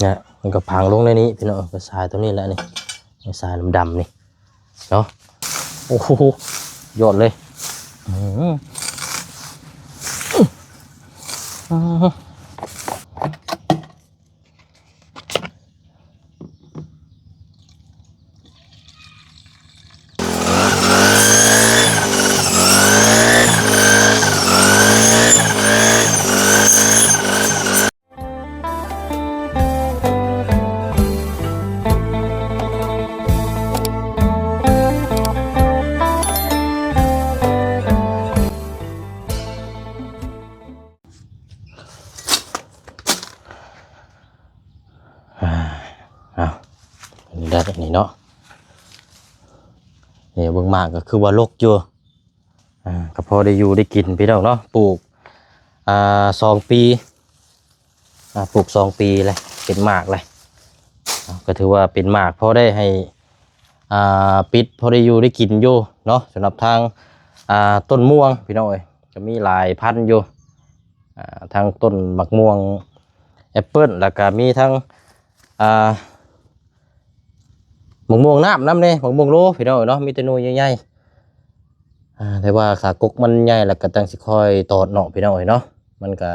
ນະ ມັນກໍພັງລົງໃນນີ້ພີ່ນ້ອງ ກໍສາຍຕົວນີ້ແຫຼະນີ້ ສາຍດຳໆນີ້ເນາະ. ໂອ້ໂຫ ຍອດເລີຍ ອືມ ອືມ. ອາ ເອົາ ອັນນີ້ໄດ້ອັນນີ້ເນາະ ນີ້ເບິ່ງໝາກກໍຄືວ່າລົກຢູ່ ອາ ກໍພໍໄດ້ຢູ່ໄດ້ກິນພີ່ນ້ອງເນາະ ປູກ ອາ ສອງປີ ອາ ປູກສອງປີແລ້ວ ເປັນໝາກແລ້ວ ອາ ກໍຖືວ່າເປັນໝາກພໍໄດ້ໃຫ້ ອາ ປິດ ພໍໄດ້ຢູ່ໄດ້ກິນຢູ່ເນາະ ສຳລັບທາງ ອາ ຕົ້ນມ່ວງພີ່ນ້ອງເອີຍ ກໍມີຫຼາຍພັນຢູ່ ອາ ທັງຕົ້ນໝາກມ່ວງແອັບເປິ້ນ ແລ້ວກໍມີທັງ ອາ ໝາກມ່ວງນ້ຳນຳເດ້ ໝາກມ່ວງໂລພີ່ນ້ອງເນາະ ມີແຕ່ໜ່ວຍໃຫຍ່ໆ ອາ ແຕ່ວ່າຂາກົກມັນໃຫຍ່ ແລ້ວກໍຈັ່ງຊິຄ່ອຍຕອດເນາະພີ່ນ້ອງເອີຍເນາະ ມັນກໍ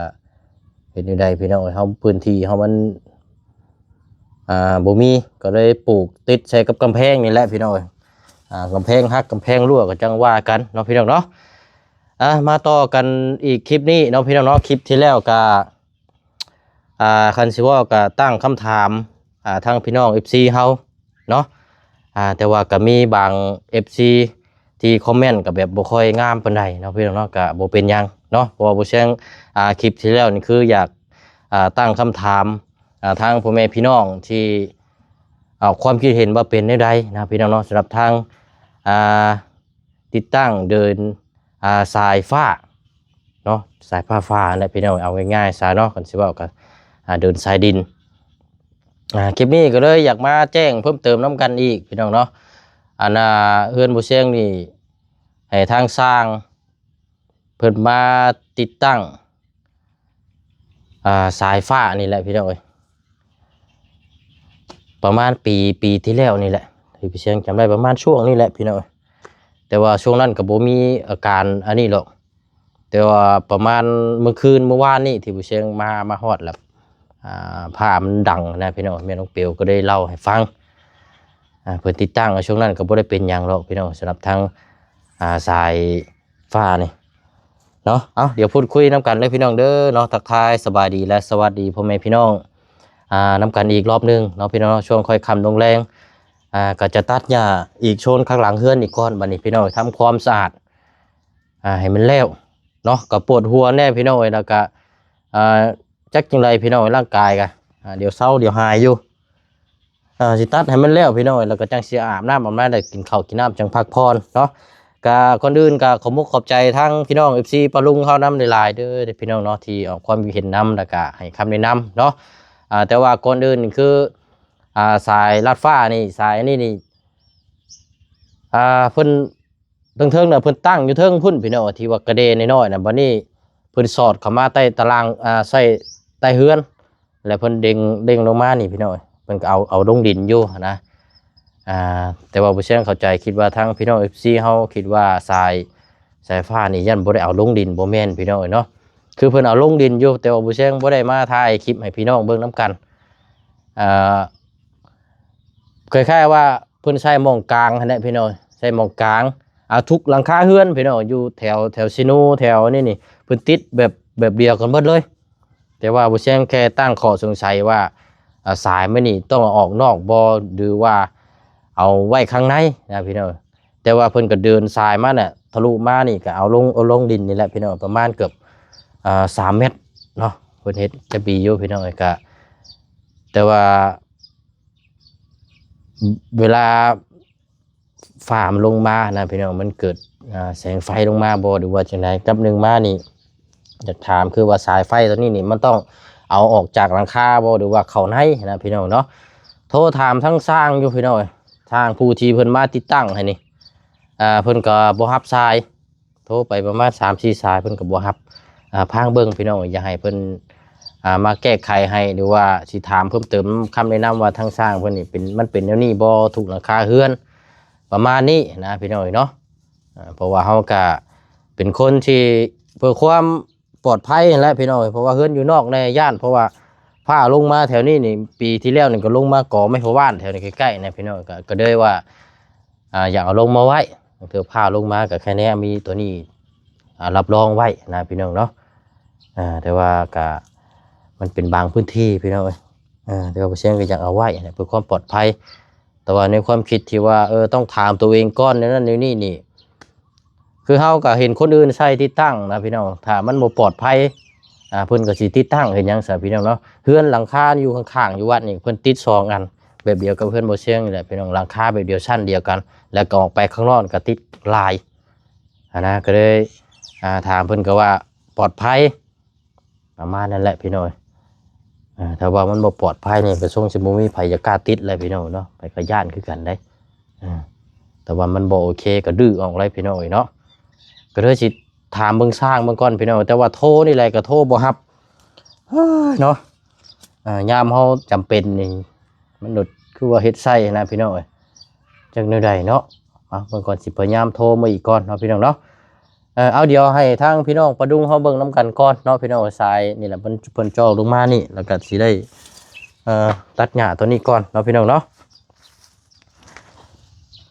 ເຮັດແນວໃດພີ່ນ້ອງເອີຍ ເຮົາພື້ນທີ່ເຮົາມັນ ອາ ບໍ່ມີ ກໍເລີຍປູກຕິດໃສ່ກັບກຳແພງນີ້ແຫຼະພີ່ນ້ອງເອີຍ ອາ ກຳແພງຫັກ ກຳແພງຮົ່ວ ກໍຈັ່ງວ່າກັນເນາະພີ່ນ້ອງເນາະ. ອາ ມາຕໍ່ກັນອີກຄລິບນີ້ເນາະພີ່ນ້ອງເນາະ ຄລິບທີ່ແລ້ວກະ ອາ ຄັນຊິເວົ້າກະຕັ້ງຄຳຖາມ ອາ ທາງພີ່ນ້ອງເອັຟຊີເຮົາເນາະ ອາ ແຕ່ວ່າກະມີບາງເອັຟຊີທີ່ຄອມເມັນກະແບບບໍ່ຄ່ອຍງາມປານໃດເນາະພີ່ນ້ອງເນາະ ກະບໍ່ເປັນຫຍັງເນາະ ເພາະວ່າບໍ່ແຊງ ອາ ຄລິບທີ່ແລ້ວນີ້ຄືຢາກ ອາ ຕັ້ງຄຳຖາມ ອາ ທາງພໍ່ແມ່ພີ່ນ້ອງທີ່ ເອົາຄວາມຄິດເຫັນວ່າເປັນແນວໃດນະພີ່ນ້ອງເນາະ ສຳລັບທາງ ອ່າ ຕິດຕັ້ງເດີ່ນ ອ່າ ສາຍຟ້າເນາະ ສາຍຟ້າຟ້າແຫຼະພີ່ນ້ອງ ເອົາງ່າຍໆຊະເນາະ ຄັນຊິເວົ້າກໍ ອ່າ ເດີ່ນສາຍດິນ ອ່າ ຄລິບນີ້ກໍເລີຍຢາກມາແຈ້ງເພີ່ມເຕີມນຳກັນອີກພີ່ນ້ອງເນາະ ອັນ ອ່າ ເຮືອນບໍ່ແຊງນີ້ ໃຫ້ທາງຊ່າງເພິ່ນມາຕິດຕັ້ງ ອ່າ ສາຍຟ້ານີ້ແຫຼະພີ່ນ້ອງເອີຍ ປະມານປີ ປີທີ່ແລ້ວນີ້ແຫຼະ ທີ່ພີ່ແຊງຈຳໄດ້ ປະມານຊ່ວງນີ້ແຫຼະພີ່ນ້ອງເອີຍ ແຕ່ວ່າຊ່ວງນັ້ນກໍບໍ່ມີອາການອັນນີ້ດອກ ແຕ່ວ່າປະມານມື້ຄືນມື້ວານນີ້ທີ່ຜູ້ແຊງມາ ມາຮອດແລ້ວ ອ່າ ຟ້າມັນດັງນະພີ່ນ້ອງ ແມ່ນ້ອງເປວກໍໄດ້ເລົ່າໃຫ້ຟັງ ອ່າ ເພິ່ນຕິດຕັ້ງ ແລ້ວຊ່ວງນັ້ນກໍບໍ່ໄດ້ເປັນຫຍັງດອກພີ່ນ້ອງ ສຳລັບທາງ ອ່າ ສາຍຟ້ານີ້ເນາະ ເອົາ ດຽວພູດຄຸຍນຳກັນເດີພີ່ນ້ອງເດີເນາະ ທັກທາຍສະບາຍດີ ແລະ ສະຫວັດດີພໍ່ແມ່ພີ່ນ້ອງ ອ່າ ນຳກັນອີກລອບໜຶ່ງເນາະພີ່ນ້ອງເນາະ ຊ່ວງຄ່ອຍຄ່ຳລົງແລງ ອ່າ ກໍຈະຕັດຫຍ້າອີກໂຊນຂ້າງຫຼັງເຮືອນອີກກ່ອນ ບັດນີ້ພີ່ນ້ອງ ທຳຄວາມສະອາດ ອ່າ ໃຫ້ມັນແລ້ວເນາະ ກໍປວດຫົວແດ່ພີ່ນ້ອງເອີຍ ແລ້ວກໍ ອ່າ ຈັກຈັ່ງໃດພີ່ນ້ອງເອີຍ ຮ່າງກາຍກໍ ອ່າ ດຽວເຊົາດຽວຫາຍຢູ່ ອ່າ ຊິຕັດໃຫ້ມັນແລ້ວພີ່ນ້ອງເອີຍ ແລ້ວກໍຈັ່ງຊິອາບນ້ຳອາບໃນ ແລ້ວກິນເຂົ້າກິນນ້ຳຈັ່ງພັກຜ່ອນເນາະ ກໍກ່ອນອື່ນກໍຂອບມຸກຂອບໃຈທາງພີ່ນ້ອງເອັຟຊີປ້າລຸງເຮົານຳຫຼາຍໆເດີພີ່ນ້ອງເນາະ ທີ່ອອກຄວາມຄິດເຫັນນຳ ແລ້ວກໍໃຫ້ຄຳແນະນຳເນາະ ອ່າ ແຕ່ວ່າກ່ອນອື່ນນີ້ຄື ອ່າ ສາຍລັດຟ້ານີ້ ສາຍອັນນີ້ນີ້ ອ່າ ເພິ່ນ ເທິງໆນະ ເພິ່ນຕັ້ງຢູ່ເທິງພຸ້ນພີ່ນ້ອງ ທີ່ວ່າກະເດນ້ອຍໆນະ ບັດນີ້ເພິ່ນສອດເຂົ້າມາໃຕ້ຕາລ່າງ ອ່າ ໃສ່ໃຕ້ເຮືອນ ແລ້ວເພິ່ນເດັງ ເດັງລົງມານີ້ພີ່ນ້ອງ ເພິ່ນກໍເອົາ ເອົາລົງດິນຢູ່ຫັ້ນນະ ອ່າ ແຕ່ວ່າຜູ້ແຊງເຂົ້າໃຈ ຄິດວ່າທາງພີ່ນ້ອງເອັຟຊີເຮົາຄິດວ່າສາຍ ສາຍຟ້ານີ້ຢ້ານບໍ່ໄດ້ເອົາລົງດິນ ບໍ່ແມ່ນພີ່ນ້ອງເອີຍເນາະ ຄືເພິ່ນເອົາລົງດິນຢູ່ ແຕ່ວ່າຜູ້ແຊງບໍ່ໄດ້ມາຖ່າຍຄລິບໃຫ້ພີ່ນ້ອງເບິ່ງນຳກັນ ອ່າ ຄ້າຍໆວ່າເພິ່ນໃສ່ໝ່ອງກາງຫັ້ນແຫຼະພີ່ນ້ອງ ໃສ່ໝ່ອງກາງ ອ່າ ທຸກຫຼັງຄາເຮືອນພີ່ນ້ອງ ຢູ່ແຖວ ແຖວເຊໂນ ແຖວນີ້ນີ້ ເພິ່ນຕິດແບບ ແບບດຽວກັນເບິດເລີຍ ແຕ່ວ່າຜູ້ແຊງແຄ່ຕັ້ງຂໍ້ສົງໄສວ່າ ອ່າ ສາຍມັນນີ້ຕ້ອງເອົາອອກນອກບໍ່ ຫຼືວ່າເອົາໄວ້ຂ້າງໃນນະພີ່ນ້ອງ ແຕ່ວ່າເພິ່ນກໍເດີນສາຍມານະ ທະລຸມານີ້ກໍເອົາລົງ ເອົາລົງດິນນີ້ແຫຼະພີ່ນ້ອງ ປະມານເກືອບ ອ່າ ສາມແມັດເນາະ ເພິ່ນເຮັດຈັກປີຢູ່ພີ່ນ້ອງເອີຍ ກະ ແຕ່ວ່າ ເວລາຟ້າມັນລົງມານະພີ່ນ້ອງ ມັນເກີດ ອ່າ ແສງໄຟລົງມາບໍ່ ຫຼືວ່າຈັ່ງໃດ ກັບໜຶ່ງມານີ້ ຢາກຖາມຄືວ່າສາຍໄຟຕົວນີ້ນີ້ ມັນຕ້ອງເອົາອອກຈາກຫຼັງຄາບໍ່ ຫຼືວ່າເຂົ້າໃນນະພີ່ນ້ອງເນາະ ໂທຖາມທາງຊ່າງຢູ່ພີ່ນ້ອງ ຊ່າງຜູ້ທີ່ເພິ່ນມາຕິດຕັ້ງໃຫ້ນີ້ ອ່າ ເພິ່ນກໍບໍ່ຮັບສາຍ ໂທໄປປະມານສາມສີ່ສາຍ ເພິ່ນກໍບໍ່ຮັບ ອ່າ ຟັງເບິ່ງພີ່ນ້ອງ ຢ່າໃຫ້ເພິ່ນ ອ່າ ມາແກ້ໄຂໃຫ້ ຫຼືວ່າຊິຖາມເພີ່ມເຕີມຄຳແນະນຳວ່າທາງຊ່າງເພິ່ນນີ້ເປັນ ມັນເປັນແນວນີ້ບໍ່ ທຸກຫຼັງຄາເຮືອນ ປະມານນີ້ນະພີ່ນ້ອງເອີຍເນາະ. ອ່າ ເພາະວ່າເຮົາກະເປັນຄົນທີ່ເພື່ອຄວາມປອດໄພຫັ້ນແຫຼະພີ່ນ້ອງເອີຍ ເພາະວ່າເຮືອນຢູ່ນອກແດ່ ຢ້ານ ເພາະວ່າຟ້າລົງມາແຖວນີ້ນີ້ ປີທີ່ແລ້ວນີ້ກໍລົງມາກໍໄມ້ພະວານແຖວນີ້ໃກ້ໆນະພີ່ນ້ອງ ກໍ ກໍເລີຍວ່າ ອ່າ ຢາກເອົາລົງມາໄວ້ ເທື່ອຟ້າລົງມາກໍໃຄແນ່ມີຕົວນີ້ ອ່າ ຮັບຮອງໄວ້ນະພີ່ນ້ອງເນາະ. ອ່າ ແຕ່ວ່າກໍມັນເປັນບາງພື້ນທີ່ພີ່ນ້ອງເອີຍ ອ່າ ແຕ່ວ່າບໍ່ແຊງກໍຢາກເອົາໄວ້ນະ ເພື່ອຄວາມປອດໄພ ແຕ່ວ່າໃນຄວາມຄິດທີ່ວ່າ ເອີ ຕ້ອງຖາມຕົວເອງກ່ອນ ແນວນັ້ນແນວນີ້ນີ້ ຄືເຮົາກໍເຫັນຄົນອື່ນໃຊ້ຕິດຕັ້ງນະພີ່ນ້ອງ ຖ້າມັນບໍ່ປອດໄພ ອ່າ ເພິ່ນກໍຊິຕິດຕັ້ງເຮັດຫຍັງຊະພີ່ນ້ອງເນາະ. ເຮືອນຫຼັງຄາຢູ່ຂ້າງໆ ຢູ່ວັດນີ້ ເພິ່ນຕິດສອງອັນ ແບບດຽວກັບເຮືອນບໍ່ຊຽງນີ້ແຫຼະພີ່ນ້ອງ ຫຼັງຄາແບບດຽວ ຊັ້ນດຽວກັນ ແລ້ວກໍອອກໄປຂ້າງນອກກໍຕິດຫຼາຍຫັ້ນນະ. ກໍເລີຍ ອ່າ ຖາມເພິ່ນກໍວ່າປອດໄພ ປະມານນັ້ນແຫຼະພີ່ນ້ອງເອີຍ. ອ່າ ຖ້າວ່າມັນບໍ່ປອດໄພນີ້ ກໍຊົງຊິບໍ່ມີໃຜຢາກກ້າຕິດແຫຼະພີ່ນ້ອງເນາະ ໃຜກໍຢ້ານຄືກັນເດ້. ອ່າ ແຕ່ວ່າມັນບໍ່ໂອເຄ ກໍດື້ອອກເລີຍພີ່ນ້ອງເອີຍເນາະ. ກໍເລີຍຊິຖາມເບິ່ງຊ່າງເບິ່ງກ່ອນພີ່ນ້ອງ ແຕ່ວ່າໂທນີ້ແຫຼະກໍໂທບໍ່ຮັບ ເອີ ເນາະ. ອ່າ ຍາມເຮົາຈຳເປັນນີ້ ມະນຸດຄືວ່າເຮັດໃສ່ຫັ້ນນະພີ່ນ້ອງເອີຍ ຈັກແນວໃດເນາະ. ເອົາ ເບິ່ງກ່ອນ ຊິພະຍາຍາມໂທມາອີກກ່ອນເນາະພີ່ນ້ອງເນາະ. ເອີ ເອົາ ດຽວໃຫ້ທາງພີ່ນ້ອງປາດຸງເຮົາເບິ່ງນຳກັນກ່ອນເນາະພີ່ນ້ອງ. ສາຍນີ້ແຫຼະ ເພິ່ນ ເພິ່ນເຈາະລົງມານີ້ ແລ້ວກໍຊິໄດ້ ເອີ ຕັດຫຍ້າຕົວນີ້ກ່ອນເນາະພີ່ນ້ອງເນາະ.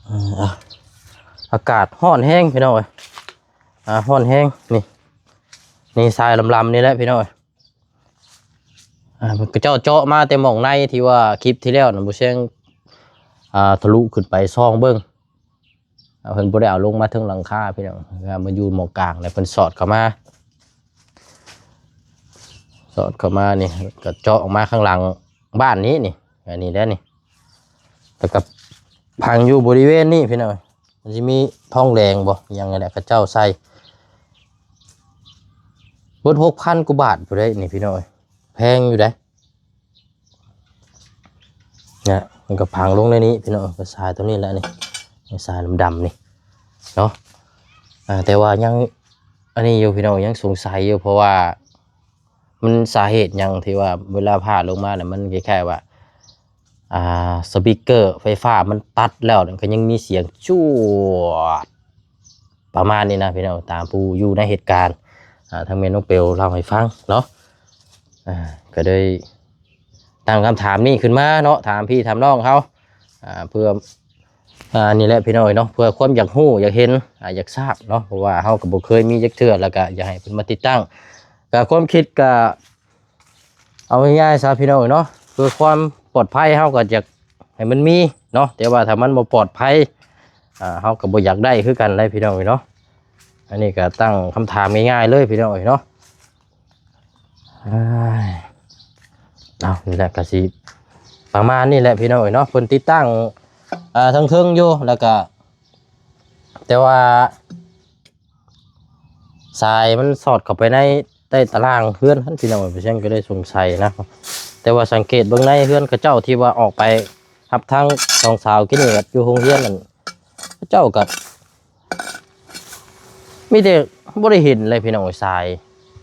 ເອີ ອາ ອາກາດຮ້ອນແຮງພີ່ນ້ອງເອີຍ ອ່າ ຮ້ອນແຮງ. ນີ້ ນີ້ສາຍລຳໆນີ້ແຫຼະພີ່ນ້ອງເອີຍ. ອ່າ ເຂົາເຈົ້າເຈາະມາແຕ່ໝ່ອງໃນ ທີ່ວ່າຄລິບທີ່ແລ້ວນະ ບໍ່ແຊງ ອ່າ ທະລຸຂຶ້ນໄປສ່ອງເບິ່ງ ອ່າ ເພິ່ນບໍ່ໄດ້ເອົາລົງມາເທິງຫຼັງຄາພີ່ນ້ອງ ມາຢູ່ໝ່ອງກາງ ແລ້ວເພິ່ນສອດເຂົ້າມາ ສອດເຂົ້າມານີ້ ກໍເຈາະອອກມາຂ້າງຫຼັງບ້ານນີ້ນີ້ ອັນນີ້ແຫຼະນີ້ ແລ້ວກໍຝັງຢູ່ບໍລິເວນນີ້ພີ່ນ້ອງ. ມັນຊິມີທອງແດງບໍ່ ຫຍັງນີ້ແຫຼະ ເຂົາເຈົ້າໃສ່ ເບິດຫົກພັນກວ່າບາດພຸ້ນເດ້ນີ້ພີ່ນ້ອງເອີຍ ແພງຢູ່ເດ້. ນະ ມັນກໍຝັງລົງໃນນີ້ພີ່ນ້ອງ ກໍສາຍຕົວນີ້ແຫຼະນີ້ ສາຍດຳໆນີ້ເນາະ. ອ່າ ແຕ່ວ່າຍັງ ອັນນີ້ຢູ່ພີ່ນ້ອງ ຍັງສົງໄສຢູ່ ເພາະວ່າ ມັນສາເຫດຫຍັງທີ່ວ່າເວລາຟ້າລົງມາແລ້ວ ມັນຄ້າຍໆວ່າ ອ່າ ສະປີກເກີໄຟຟ້າມັນຕັດແລ້ວ ກໍຍັງມີສຽງຈວດ ປະມານນີ້ນະພີ່ນ້ອງ ຕາມຜູ້ຢູ່ໃນເຫດການ ອ່າ ທາງແມ່ນ້ອງເປວເລົ່າໃຫ້ຟັງເນາະ. ອ່າ ກໍເລີຍຕັ້ງຄຳຖາມນີ້ຂຶ້ນມາເນາະ ຖາມພີ່ຖາມນ້ອງເຮົາ ອ່າ ເພື່ອ ອ່າ ນີ້ແຫຼະພີ່ນ້ອງເອີຍເນາະ ເພື່ອຄວາມຢາກຮູ້ຢາກເຫັນ ອ່າ ຢາກຊາບເນາະ ເພາະວ່າເຮົາກໍບໍ່ເຄີຍມີຈັກເທື່ອ ແລ້ວກໍຢາກໃຫ້ເພິ່ນມາຕິດຕັ້ງ ກໍຄວາມຄິດກໍ ເອົາງ່າຍໆຊະພີ່ນ້ອງເອີຍເນາະ ເພື່ອຄວາມປອດໄພເຮົາກໍຢາກໃຫ້ມັນມີເນາະ ແຕ່ວ່າຖ້າມັນບໍ່ປອດໄພ ອ່າ ເຮົາກໍບໍ່ຢາກໄດ້ຄືກັນໄດ໋ພີ່ນ້ອງເອີຍເນາະ. ອັນນີ້ກໍຕັ້ງຄຳຖາມງ່າຍໆເລີຍພີ່ນ້ອງເອີຍເນາະ. ເອົາ ນີ້ແຫຼະ ກໍຊິປະມານນີ້ແຫຼະພີ່ນ້ອງເອີຍເນາະ ເພິ່ນຕິດຕັ້ງ ອ່າ ເທິງໆຢູ່ ແລ້ວກໍ ແຕ່ວ່າ ສາຍມັນສອດເຂົ້າໄປໃນໃຕ້ຕາລ່າງເຮືອນຫັ້ນ ພີ່ນ້ອງເອີຍ ເພິ່ນກໍເລີຍສົງໄສນະ. ແຕ່ວ່າສັງເກດເບິ່ງໃນເຮືອນເຂົາເຈົ້າທີ່ວ່າອອກໄປຮັບທາງສອງສາວກີ້ນີ້ ຢູ່ໂຮງຮຽນນັ້ນ ເຂົາເຈົ້າກໍມີແຕ່ ບໍ່ໄດ້ເຫັນເລີຍພີ່ນ້ອງເອີຍ ສາຍ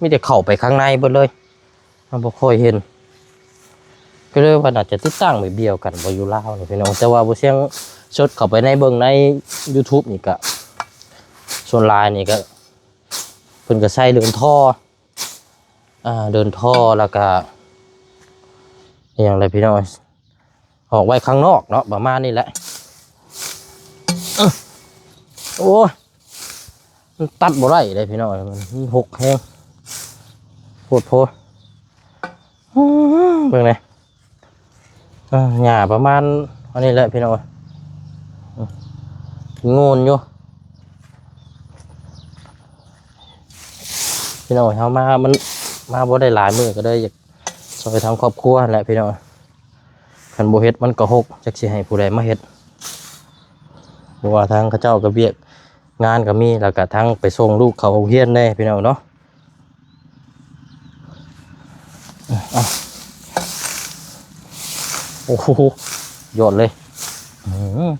ມີແຕ່ເຂົ້າໄປຂ້າງໃນເບິດເລີຍ. ເຮົາບໍ່ຄ່ອຍເຫັນ ກໍເລີຍວ່າໜ້າຈະຕິດຕັ້ງແບບດຽວກັນບໍ່ຢູ່ລາວນີ້ພີ່ນ້ອງ. ແຕ່ວ່າບໍ່ຊຽງເສີດເຂົ້າໄປໃນເບິ່ງໃນຢູທູບນີ້ກະ ສ່ວນຫຼາຍນີ້ກະ ເພິ່ນກະໃສ່ເດີ່ນທໍ່ ອ່າ ເດີ່ນທໍ່ ແລ້ວກະອີ່ຫຍັງລະພີ່ນ້ອງ ອອກໄວ້ຂ້າງນອກເນາະ ປະມານນີ້ແຫຼະ. ໂອ້ຍ ມັນຕັດບໍ່ໄດ້ເດ້ພີ່ນ້ອງ ມັນຫົກແຮງໂພດໂພ. ເບິ່ງແດ່ ເອີ ຫຍ້າປະມານອັນນີ້ແຫຼະພີ່ນ້ອງ ໂງນຢູ່ພີ່ນ້ອງ. ເຮົາມາ ມັນມາບໍ່ໄດ້ຫຼາຍມື້ ກໍເລີຍຢາກ ຊ່ອຍທາງຄອບຄົວຫັ້ນແຫຼະພີ່ນ້ອງ. ຄັນບໍ່ເຮັດມັນກໍຫົກ ຈັກຊິໃຫ້ຜູ້ໃດມາເຮັດ ເພາະວ່າທາງເຂົາເຈົ້າກໍວຽກງານກໍມີ ແລ້ວກໍທັງໄປສົ່ງລູກເຂົ້າໂຮງຮຽນແດ່ພີ່ນ້ອງເນາະ. ໂອ້ໂຫ ຍອດເລີຍ. ອືມ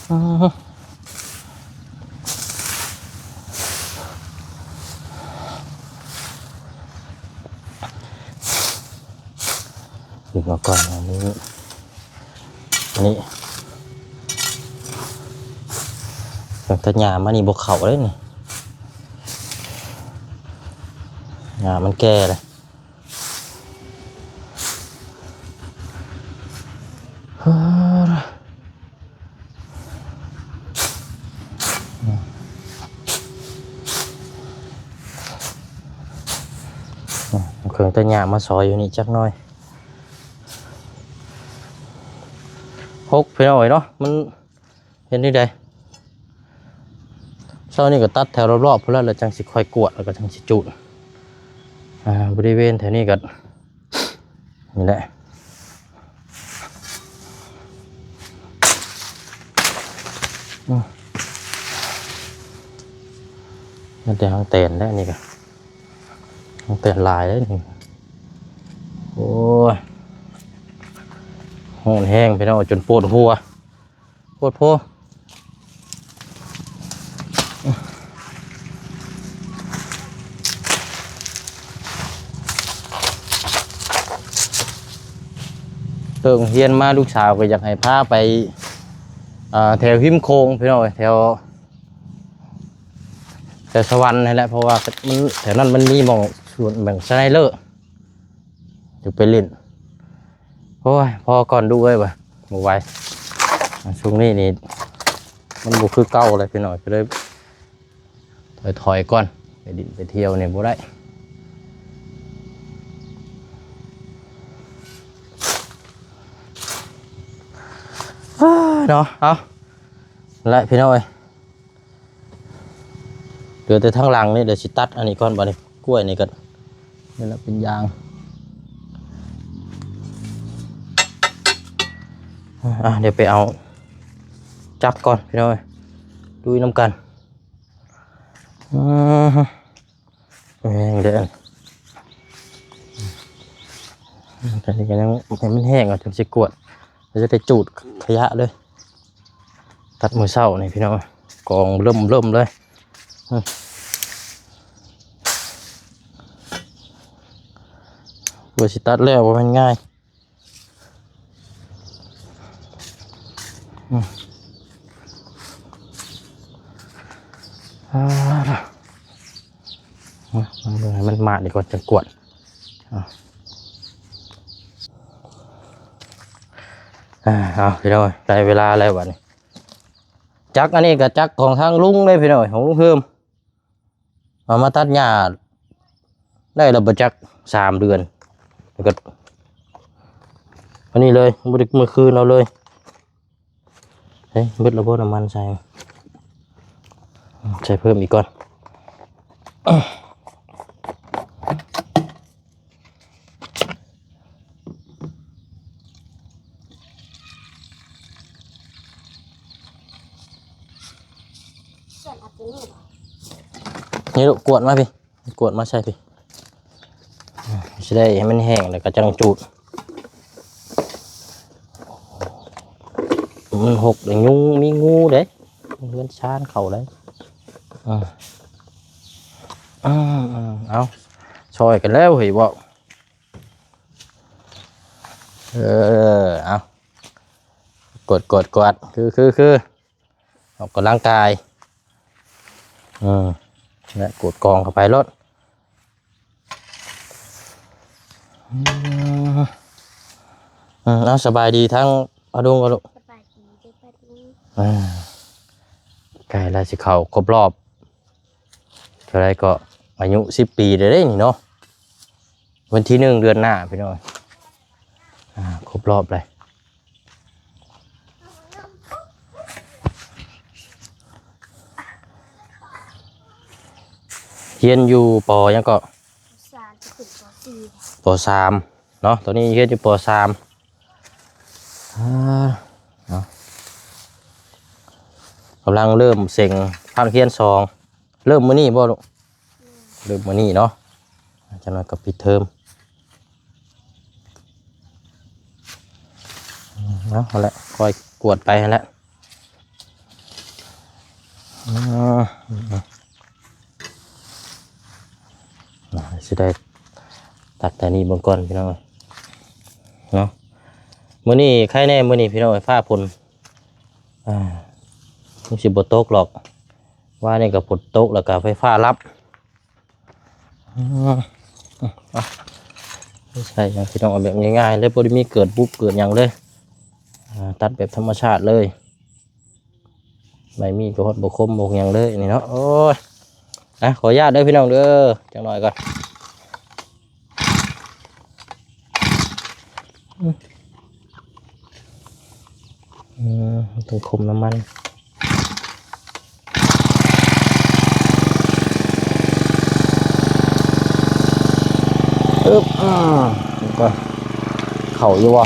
ອືມ. ດຶງອອກກ່ອນ ອັນນີ້ ອັນນີ້ ຕັ້ງແຕ່ຫຍ້າມານີ້ບໍ່ເຂົ້າເດ້ນີ້ ຫຍ້າມັນແກ່ແລ້ວ. ເຄື່ອງຕັດຫຍ້າມາຊອຍຢູ່ນີ້ຈັກໜ້ອຍ ຫົກ ພີ່ນ້ອງເອີຍເນາະ ມັນ ເຮັດແນວໃດ ເຊົ້ານີ້ກໍຕັດແຖວລອບໆພຸ້ນແຫຼະ ແລ້ວຈັ່ງຊິຄ່ອຍກວດ ແລ້ວກໍຈັ່ງຊິຈູດ ອ່າ ບໍລິເວນແຖວນີ້ກໍ ນີ້ແຫຼະ ອືມ ມີແຕ່ຮັງແຕນແຫຼະນີ້ກໍ ຮັງແຕນຫຼາຍເດ້ນີ້ ໂອ້ຍ ຮ້ອນແຮງພີ່ນ້ອງ ຈົນປວດຫົວ ໂພດໂພ ເລີກໂຮງຮຽນມາ ລູກສາວກໍຢາກໃຫ້ພາໄປ ອ່າ ແຖວຮິມໂຂງພີ່ນ້ອງເອີຍ ແຖວ ແຖວສະຫວັນຫັ້ນແຫຼະ ເພາະວ່າມັນ ແຖວນັ້ນມັນມີໝ່ອງສວນ ໝ່ອງສະໄນເລີ ຢາກໄປຫຼິ້ນ ໂອ້ຍ ພໍກ່ອນລູກເອີຍ ບໍ່ ບໍ່ໄຫວ ຊ່ວງນີ້ນີ້ ມັນບໍ່ຄືເກົ່າແລ້ວພີ່ນ້ອງ ກໍເລີຍຖອຍໆກ່ອນ ໄປຫຼິ້ນໄປທ່ຽວນີ້ບໍ່ໄດ້ ເນາະ ເອົາ ແລະ ພີ່ນ້ອງເອີຍ ເຫຼືອແຕ່ທາງຫຼັງນີ້ ດຽວຊິຕັດອັນນີ້ກ່ອນ ບາດນີ້ ກ້ວຍນີ້ກໍ ນີ້ລະເປັນຢາງ ອ່າ ດຽວໄປເອົາຈັກກ່ອນ ພີ່ນ້ອງເອີຍ ລຸຍນຳກັນ ອືມ ແຮງເດ້ ອັນນີ້ກໍຍັງໃຫ້ມັນແຫ້ງກ່ອນ ຈຶ່ງຊິກວດ ແລ້ວຈະໄດ້ຈູດຂະຫຍະເລີຍ ຕັດມື້ເຊົ້ານີ້ພີ່ນ້ອງ ກອງເລີ່ມໆເລີຍ ອືມ ກວ່າຊິຕັດແລ້ວບໍ່ແມ່ນງ່າຍ ອືມ ອ່າ ມາ ມາເບິ່ງໃຫ້ມັນມາດດີກ່ອນ ຈັ່ງກວດ ເອົາ ອ່າ ເອົາ ພີ່ນ້ອງ ໄດ້ເວລາແລ້ວບັດນີ້ ຈັກອັນນີ້ກໍຈັກຂອງທາງລຸງເດ້ພີ່ນ້ອງ ຂອງລຸງເພີ່ມ ເອົາມາຕັດຫຍ້າໄດ້ແລ້ວບໍ່ຈັກສາມເດືອນ ແລ້ວກໍອັນນີ້ເລີຍ ບໍ່ໄດ້ເມືອຄືນເອົາເລີຍ ເອີ ເບິດແລ້ວບໍ່ນ້ຳມັນໃສ່ ໃສ່ເພີ່ມອີກກ່ອນ ນີ້ລູກ ກວດມາພີ້ ກວດມາໃສ່ພີ້ ຊິໄດ້ໃຫ້ມັນແຫ້ງ ແລ້ວກໍຈັ່ງຈູດ ມັນຫົກ ຍຸງມີງູເດ້ ເຮືອນຊານເຂົາເດ້ ອືມ ອືມ ເອົາ ຊ່ອຍກັນແລ້ວເຮີ້ຍ ເວົ້າ ເອີ ເອົາ ກວດ ກວດ ກວດ ຄື ຄື ຄື ອອກກຳລັງກາຍ ເອີ ແລະ ກວດກອງເຂົ້າໄປໂລດ ອືມ ເອົາ ສະບາຍດີທາງອາດຸງກໍລູກ ສະບາຍດີເດີປ້າດຸງ ອ່າ ໃກ້ແລ້ວ ຊິເຂົ້າຄົບຮອບ ເທົ່າໃດກໍອາຍຸສິບປີໄດ້ເດ້ນີ້ເນາະ ວັນທີໜຶ່ງເດືອນໜ້າພີ່ນ້ອງ ອ່າ ຄົບຮອບເລີຍ ຮຽນຢູ່ ປໍ ຫຍັງເກາະ ສາມ ຈະຂຶ້ນ ປໍສີ່ ປໍສາມເນາະ ຕອນນີ້ຮຽນຢູ່ ປໍສາມ ອ່າ ເນາະ ກຳລັງເລີ່ມເສັງພາກຮຽນສອງ ເລີ່ມມື້ນີ້ບໍ່ລູກ ເລີ່ມມື້ນີ້ເນາະ ຈັກໜ້ອຍກໍປິດເທີມ ເອົາ ຫັ້ນແຫຼະ ຄ່ອຍກວດໄປຫັ້ນແຫຼະ ອືມ ຊິໄດ້ຕັດແຕ່ນີ້ເບິ່ງກ່ອນພີ່ນ້ອງເອີຍ ເນາະ. ມື້ນີ້ໃຄແດ່ ມື້ນີ້ພີ່ນ້ອງເອີຍ ຟ້າຝົນ ອ່າ ມັນຊິບໍ່ຕົກຫຼອກ. ວານນີ້ກໍຝົນຕົກ ແລ້ວກໍໄຟຟ້າລັບ. ອືມ ອ່ະ ໃສ່ຫຍັງພີ່ນ້ອງ ເອົາແບບງ່າຍໆເລີຍ ບໍ່ໄດ້ມີເກີດບຸບເກີດຫຍັງເລີຍ. ອ່າ ຕັດແບບທຳມະຊາດເລີຍ. ໃບມີດກໍຮອດບໍ່ຄົມບໍ່ຫຍັງເລີຍນີ້ເນາະ. ໂອ້ຍ ອ່ະ ຂໍອະນຸຍາດເດີພີ່ນ້ອງເດີ ຈັກໜ້ອຍກ່ອນ. ອືມ ອືມ ຕ້ອງຄົມນ້ຳມັນ. ອຶບ ອືມ ກໍເຂົ້າຢູ່ບໍ່?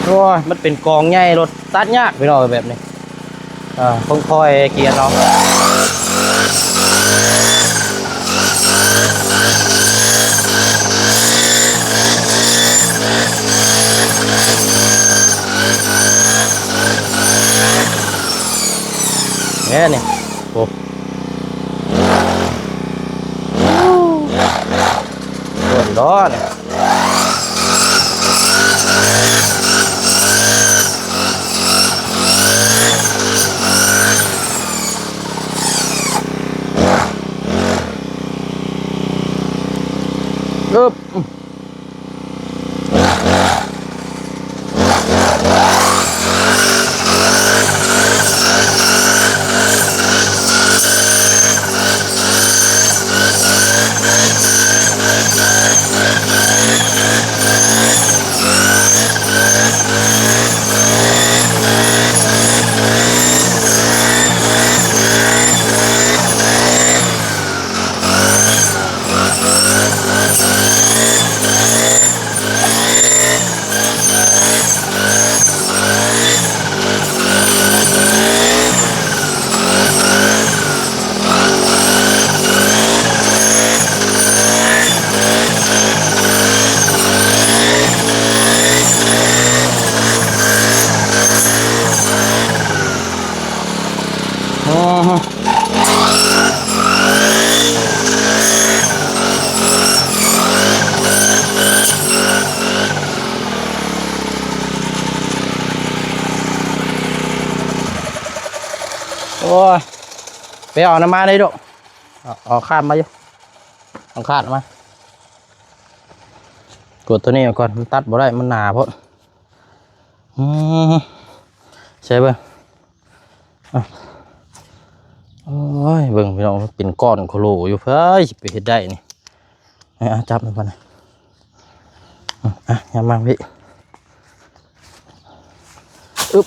ໂອ້ຍ ມັນເປັນກອງໃຫຍ່ ລົດຕັດຍາກພີ່ນ້ອງ ແບບນີ້. ອ່າ ຄ່ອຍໆເກຍເອົາ ແນ່ນີ້. ໂອ້ ໂດນດອນ. ອຶບ. ໂອ້ຍ ໄປເອົານ້ຳມາໄດ້ດູກ. ເອົາ ເອົາຄາດມາຢູ່ ເອົາຄາດມາ ກວດໂຕນີ້ເອົາກ່ອນ ມັນຕັດບໍ່ໄດ້ ມັນໜາໂພດ. ອືມ ໃສ່ເບິ່ງ ອ່ະ ໂອ້ຍ ເບິ່ງພີ່ນ້ອງ ມັນເປັນກ້ອນໂຄໂລຢູ່ ເຮີ້ຍ ຊິໄປເຮັດໄດ້ນີ້. ອ່ະ ຈັບມັນກ່ອນນະ ອ່ະ ອ່ະ ຍາມມາພີ່ ອຶບ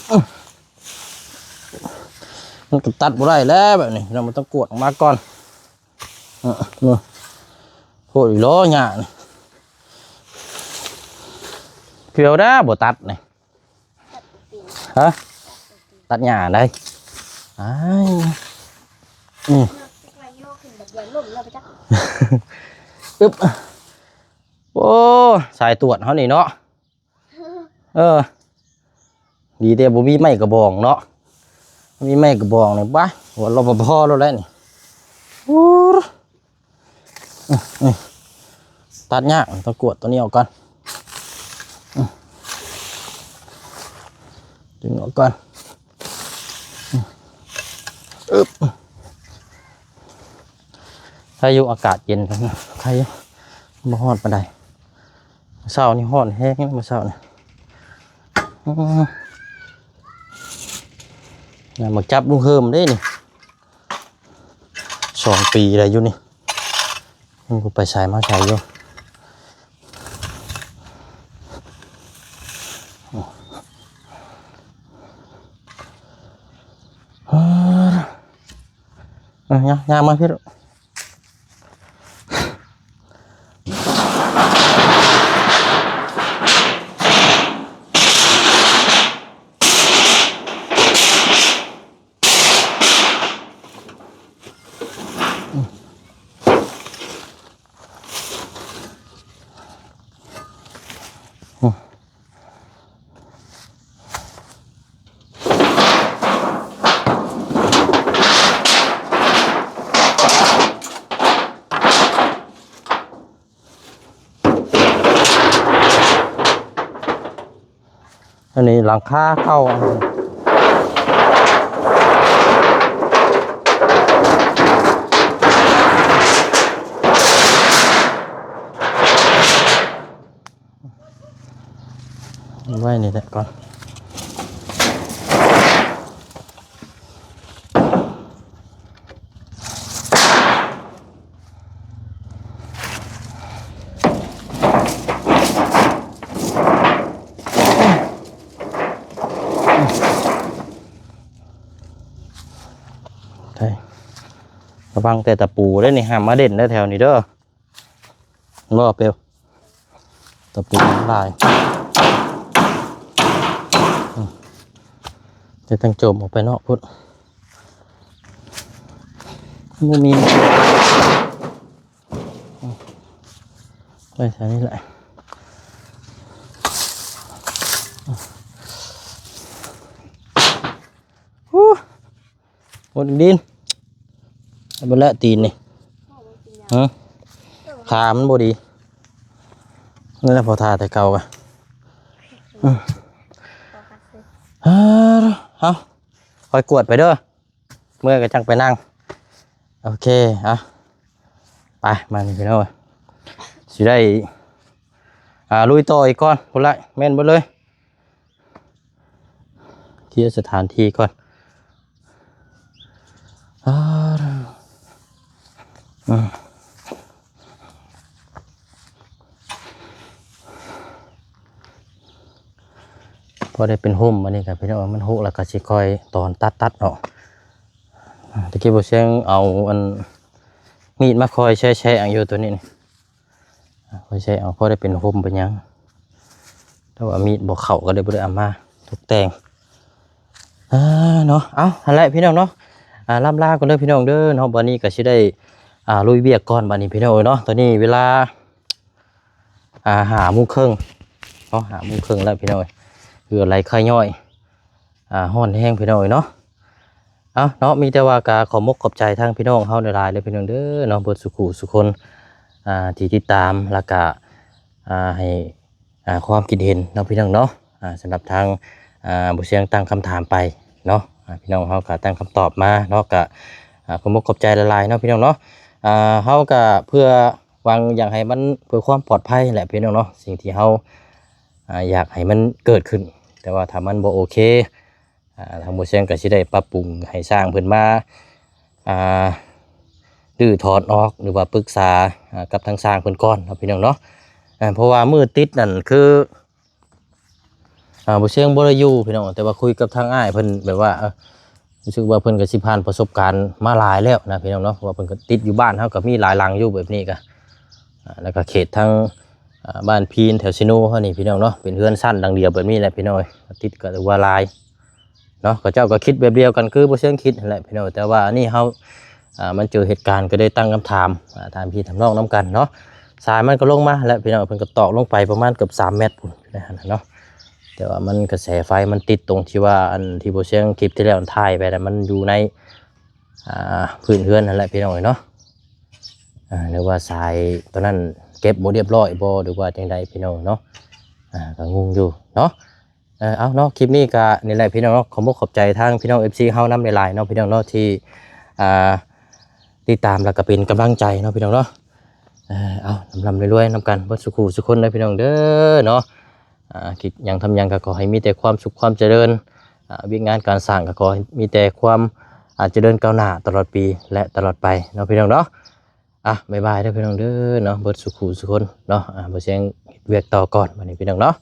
ມັນກໍຕັດບໍ່ໄດ້ແລ້ວແບບນີ້ ເຮົາມັນຕ້ອງກວດອອກມາກ່ອນ. ເອີ ໂພດອີ່ຫຼໍຫຍ້ານີ້ ເພື່ອໄດ້ບໍ່ຕັດນີ້ ຮະ ຕັດຫຍ້າໄດ້ ອ້າຍ ອືມ ອຶບ ໂອ້ ສາຍຕວດເຮົານີ້ເນາະ. ເອີ ດີແຕ່ບໍ່ມີໄມ້ກະບອງເນາະ ມີໄມ້ກະບອງນີ້ ປະ ຫົວ ລປພ ໂລດແຫຼະນີ້. ອູ້ ອືມ ຕັດຍາກ ຕ້ອງກວດໂຕນີ້ອອກກ່ອນ ອືມ ດຶງອອກກ່ອນ ອືມ ອຶບ ໄຄຢູ່ ອາກາດເຢັນ ໄຄຢູ່ ບໍ່ຮ້ອນປານໃດ. ເຊົ້ານີ້ຮ້ອນແຮງ ມື້ເຊົ້ານີ້ ອືມ ນັ້ນໝາກຈັບລຸງເຮີມເດ້ນີ້ ສອງປີແລ້ວຢູ່ນີ້ ມັນກໍໄປໃສມາໃສຢູ່. ເອີ ຍ່າງ ຍ່າງມາພີ້ລູກ. ອັນນີ້ຫຼັງຄາເກົ່າ ໄວ້ນີ້ແຫຼະກ່ອນ. ໄດ້ ລະວັງແຕ່ຕະປູເດ້ນີ້ ຫ້າມມາເດັ່ນເດີແຖວນີ້ເດີ ເຫັນບໍ່ເປວ? ຕະປູມັນຫຼາຍ ອືມ ແຕ່ຕັ້ງໂຈມອອກໄປນອກພຸ້ນ ບໍ່ມີ ອືມ ໄວ້ແຖວນີ້ແຫຼະ ອືມ ໂອ້ ໝົດດິນ ເອົາໄປແລະຕີນນີ້ ຮະ ຂາມັນບໍ່ດີ ນີ້ແຫຼະພໍທ່າແຕ່ເກົ່າກະ ເອີ ເອົາ ເອົາ ຄ່ອຍກວດໄປເດີ ເມື່ອຍກະຈັ່ງໄປນັ່ງ ໂອເຄ ເອົາ ໄປ ມານີ້ພີ່ນ້ອງ ຊິໄດ້ ອ່າ ລຸຍຕໍ່ອີກກ່ອນ ພຸ້ນລະ ແມ່ນເບິດເລີຍ. ເຄຍສະຖານທີ່ກ່ອນ ອາ ອືມ ພໍໄດ້ເປັນຮົ່ມ ອັນນີ້ກະເປັນ ມັນຮົກແລ້ວກະຊິຄ່ອຍຕອນຕັດໆເນາະ ອາ ຕະກີ້ບໍ່ຊຽງເອົາອັນ ມີດມາຄ່ອຍແຊະໆຢູ່ໂຕນີ້ນີ້. ອາ ຄ່ອຍໃຊ້ເອົາ ພໍໄດ້ເປັນຮົ່ມເປັນຫຍັງ ແຕ່ວ່າມີດບໍ່ເຂົ້າກໍເລີຍບໍ່ໄດ້ເອົາມາຕົກແຕ່ງ ອາ ເນາະ ເອົາ ຫັ້ນແຫຼະພີ່ນ້ອງເນາະ ອາ ລ່ຳລາກ່ອນເດີພີ່ນ້ອງເດີເນາະ ບັດນີ້ກໍຊິໄດ້ ອາ ລຸຍວຽກກ່ອນບັດນີ້ພີ່ນ້ອງເອີຍເນາະ ຕອນນີ້ເວລາ ອາ ຫ້າໂມງເຄິ່ງເນາະ ຫ້າໂມງເຄິ່ງແລ້ວພີ່ນ້ອງເອີຍ ເຫື່ອໄຫຼໄຄຍ້ອຍ ອາ ຮ້ອນແຮງພີ່ນ້ອງເອີຍເນາະ ເອົາເນາະ ມີແຕ່ວ່າກໍຂອບມົກຂອບໃຈທາງພີ່ນ້ອງເຮົາຫຼາຍໆເດີພີ່ນ້ອງເດີເນາະ ເບິດສູ່ຄູ່ສູ່ຄົນ ອາ ທີ່ຕິດຕາມ ແລ້ວກະ ອາ ໃຫ້ ອາ ຄວາມຄິດເຫັນເນາະພີ່ນ້ອງເນາະ ອາ ສຳລັບທາງ ອາ ບໍ່ຊຽງຕັ້ງຄຳຖາມໄປເນາະ ອາ ພີ່ນ້ອງເຮົາກໍຕັ້ງຄຳຕອບມາເນາະ ກໍ ອາ ຂອບມົກຂອບໃຈຫຼາຍໆເນາະພີ່ນ້ອງເນາະ ອາ ເຮົາກໍເພື່ອຫວັງຢາກໃຫ້ມັນ ເພື່ອຄວາມປອດໄພແຫຼະພີ່ນ້ອງເນາະ ສິ່ງທີ່ເຮົາ ອາ ຢາກໃຫ້ມັນເກີດຂຶ້ນ ແຕ່ວ່າຖ້າມັນບໍ່ໂອເຄ ອາ ທາງບໍ່ແຊງກໍຊິໄດ້ປັບປຸງໃຫ້ຊ່າງເພິ່ນມາ ອ່າ ຮື້ຖອນອອກ ຫຼືວ່າປຶກສາ ອາ ກັບທາງຊ່າງເພິ່ນກ່ອນເນາະ ພີ່ນ້ອງເນາະ ອາ ເພາະວ່າມື້ຕິດນັ້ນຄື ອາ ບໍ່ແຊງບໍ່ໄດ້ຢູ່ພີ່ນ້ອງ ແຕ່ວ່າຄຸຍກັບທາງອ້າຍເພິ່ນ ແບບວ່າ ເອີ ຮູ້ສຶກວ່າເພິ່ນກໍຊິຜ່ານປະສົບການມາຫຼາຍແລ້ວນະ ພີ່ນ້ອງເນາະ ເພາະວ່າເພິ່ນກໍຕິດຢູ່ບ້ານເຮົາກໍມີຫຼາຍຫຼັງຢູ່ແບບນີ້ກະ ອາ ແລ້ວກໍເຂດທາງ ອາ ບ້ານພີນແຖວເຊໂນເຮົານີ້ພີ່ນ້ອງເນາະ ເປັນເຮືອນຊັ້ນຫຼັງດຽວແບບນີ້ແຫຼະພີ່ນ້ອງເອີຍ ຕິດກໍຖືວ່າຫຼາຍເນາະ ເຂົາເຈົ້າກໍຄິດແບບດຽວກັນຄືບໍ່ເຊີງຄິດຫັ້ນແຫຼະພີ່ນ້ອງ ແຕ່ວ່າອັນນີ້ເຮົາ ອາ ມັນເຈີເຫດການກໍໄດ້ຕັ້ງຄຳຖາມ ອາ ຖາມພີ່ຖາມນ້ອງນຳກັນເນາະ ສາຍມັນກໍລົງມາແລ້ວພີ່ນ້ອງ ເພິ່ນກໍຕອກລົງໄປປະມານເກືອບສາມແມັດພຸ້ນນະເນາະ ແຕ່ວ່າມັນກະແສໄຟມັນຕິດຕົງທີ່ວ່າ ອັນທີ່ບໍ່ເຊີງຄລິບທີ່ແລ້ວຖ່າຍໄປນະ ມັນຢູ່ໃນ ອ່າ ພື້ນເຮືອນຫັ້ນແຫຼະພີ່ນ້ອງເອີຍເນາະ ອ່າ ຫຼືວ່າສາຍຕົວນັ້ນເກັບບໍ່ລຽບຮ້ອຍບໍ່ ຫຼືວ່າຈັ່ງໃດພີ່ນ້ອງເນາະ ອ່າ ກໍງົງຢູ່ເນາະ ເອີ ເອົາເນາະ ຄລິບນີ້ກໍນີ້ແຫຼະພີ່ນ້ອງເນາະ ຂອບມົກຂອບໃຈທາງພີ່ນ້ອງເອັຟຊີເຮົານຳຫຼາຍໆເນາະ ພີ່ນ້ອງເນາະ ທີ່ ອ່າ ຕິດຕາມ ແລ້ວກໍເປັນກຳລັງໃຈເນາະ ພີ່ນ້ອງເນາະ ເອີ ເອົາ ລ່ຳໆລວຍໆນຳກັນເບິດສູ່ຄູ່ສູ່ຄົນເດີພີ່ນ້ອງເດີເນາະ ອ່າ ຄິດຫຍັງທຳຫຍັງກໍຂໍໃຫ້ມີແຕ່ຄວາມສຸກຄວາມຈະເລີນ ອ່າ ວຽກງານການສ້າງກໍຂໍໃຫ້ມີແຕ່ຄວາມ ອ່າ ຈະເລີນກ້າວໜ້າຕະຫຼອດປີ ແລະ ຕະຫຼອດໄປເນາະ ພີ່ນ້ອງເນາະ. ອ່ະ ບາຍບາຍເດີ ພີ່ນ້ອງເດີເນາະ ເບິດສູ່ຄູ່ສູ່ຄົນເນາະ. ອ່າ ບໍ່ສຽງເຮັດວຽກຕໍ່ກ່ອນບັດນີ້ ພີ່ນ້ອງເນາະ.